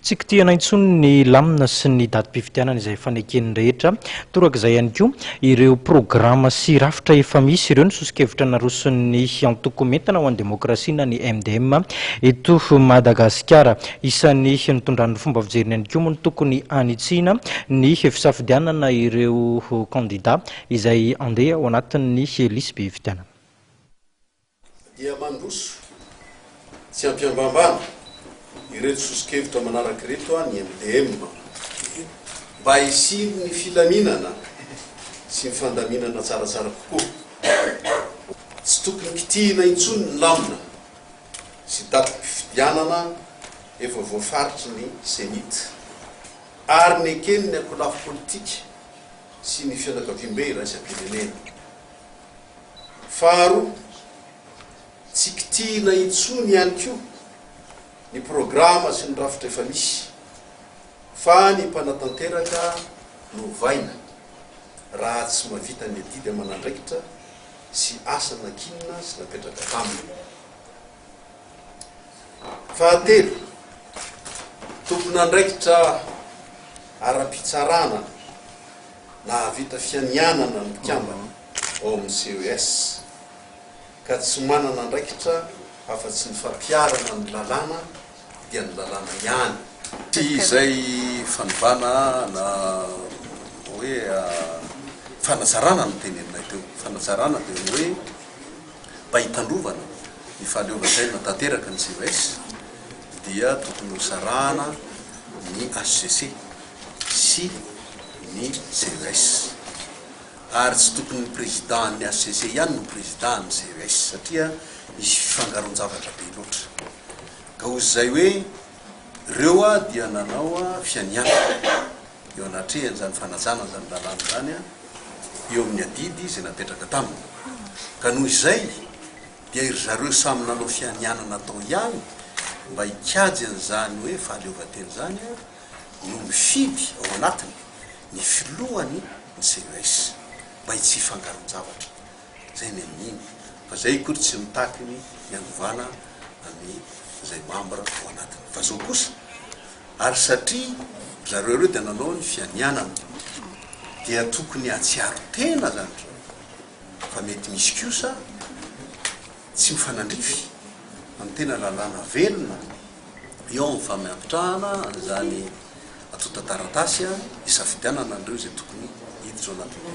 Tsy kitihana intsony ny lamina sy ny datim-pifidianana izay efa neken'ny rehetra. Torak'izay ihany koa ireo programa sy rafitra efa misy ireo ny soso-kevitra naroson'ny antoko Mientana ho an'ny Demokrasia na ny MDM eto Madagasikara. Isan'ny nitondrany fomba fijeriny ihany koa moa ny tokony hanitsiana ny fisafidianana ireo kandida izay handeha ao anatin'ny lisi-pifidianana. Dia mandroso tsy ampiambambana ireto soso-kevitra manaraka ireto ny MDM mba hisian'ny filaminana sy ny fandaminana tsaratsara kokoa. Tsy tokony kitihina intsony ny lamina sy datim-pifidianana efa voafaritry ny Cenit ary neken'ny ankolafy politika sy ny fianakaviambe iraisam-pirenena. Faharoa, tsy kitihina intsony ihany koa ny programa sy ny rafitra efa misy, fa ny mpanatanteraka no ovaina raha tsy mahavita ny adidy aman'andraikitra sy asa nankinina sy napetraka taminy. Fahatelo, tompon'andraikitra ara-pitsarana nahavita fianianana ny mpikambana ao amin'ny CES ka tsy manana andraikitra afa-tsy ny fampiharana ny lalàna dia ny lalàna ihany. Tsy izay fanovana na hoe fanatsarana no teneninay teo. Fanatsarana dia ny hoe mba hitandrovana ny fahaleovantena tanteraka ny CES dia tokony hosarahana ny hcc sy ny CES. Ary tsy tokony ny président ny hcc ihany no président ny CES satria misy fifangaroan-javatra be loatra. Ka hozy izay hoe reo dia nanao fianianana eo anatrehan'izany fanajana izany lalàna izany eo amin'ny adidy izay napetraka taminy. Ka noho izay dia ry zareo samy nanao fianianana tao ihany mba hikajy an'izany hoe fahaleovantena izany no mifidy ao anatiny ny filohany ny CES mba tsy hifangaron-javatra. Zay ny amin'iny. Fa zay akory tsy mitaky ny hanovana ny zay membre ao anatiny. Fa zao kosa, ary satria ry zareo ireo dia nanao ny fianianana dia tokony hahatsiaro tena zany ry zareo fa mety misy kosa tsy mifanandrify amin'ny tena lalàna velona eo amin'ny fametrahana an'izany antontan-taratasy hisafidianana an'ireo izay tokony hiditra ao anatin'ny.